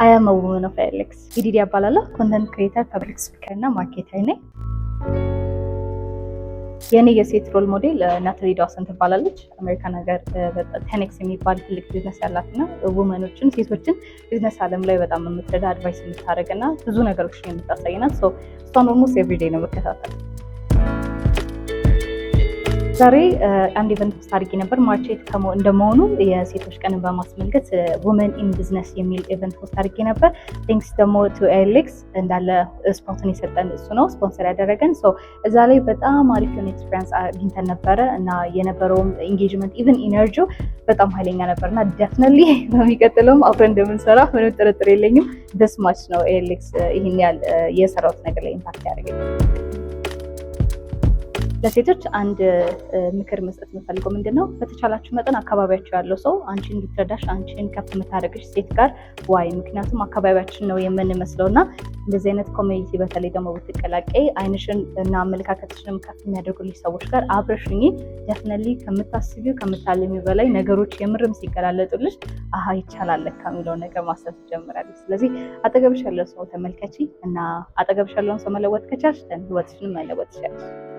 I am a woman of ALX። ኢዲዲ እባላለሁ። Content creator፣ public speaker እና marketer ነኝ። የእኔ የሴት role model ናታሊ ዳውሰን ትባላለች። አሜሪካን ሀገር 10X የሚባል ትልቅ ቢዝነስ ያላት እና women ኦችን፣ ሴቶችን ቢዝነስ አለም ላይ በጣም የምትረዳ፣ advice የምታደርግ እና ብዙ ነገሮችን የምታሳይ ናት። እሷን almost everyday ነው የምከታተል። ዛሬ አንድ event ውስጥ አድርጌ ነበር። March 8 እንደመሆኑ የሴቶች ቀንን በማስመልከት Women in Business የሚል event host አድርጌ ነበር። Thanks ደግሞ to ALX፣ እንዳለ spot ኡን የሰጠን እሱ ነው፣ ስፖንሰር ያደረገን። እዛ ላይ በጣም አሪፍ የሆነ experience አግኝተን ነበረ እና የነበረውም engagement፣ even energy ው በጣም ኃይለኛ ነበር እና definitely በሚቀጥለውም አብረን እንደምንሰራ ምንም ጥርጥር የለኝም። This much ነው ALX ይህን ያህል የሰራሁት ነገር ላይ impact ያደረገኝ። ለሴቶች አንድ ምክር መስጠት የምፈልገው ምንድን ነው፣ በተቻላችሁ መጠን አካባቢያችሁ ያለው ሰው አንቺን እንድትረዳሽ፣ አንቺን ከፍ የምታደርግሽ ሴት ጋር ዋዪ። ምክንያቱም አካባቢያችን ነው የምንመስለው እና እንደዚህ አይነት community በተለይ ደግሞ ብትቀላቀይ፣ አይንሽን እና አመለካከትሽንም ከፍ የሚያደርጉልሽ ሰዎች ጋር አብረሽ ሁኚ። Definitely ከምታስቢው፣ ከምታልሚው በላይ ነገሮች የምርም ሲገላለጡልሽ አሀ ይቻላል ለካ የሚለውን ነገር ማሰብ ትጀምራለች። ስለዚህ አጠገብሽ ያለው ሰው ተመልከቺ እና አጠገብሽ ያለውን ሰው መለወጥ ከቻልሽ ህይወትሽንም መለወጥ ትችያለሽ።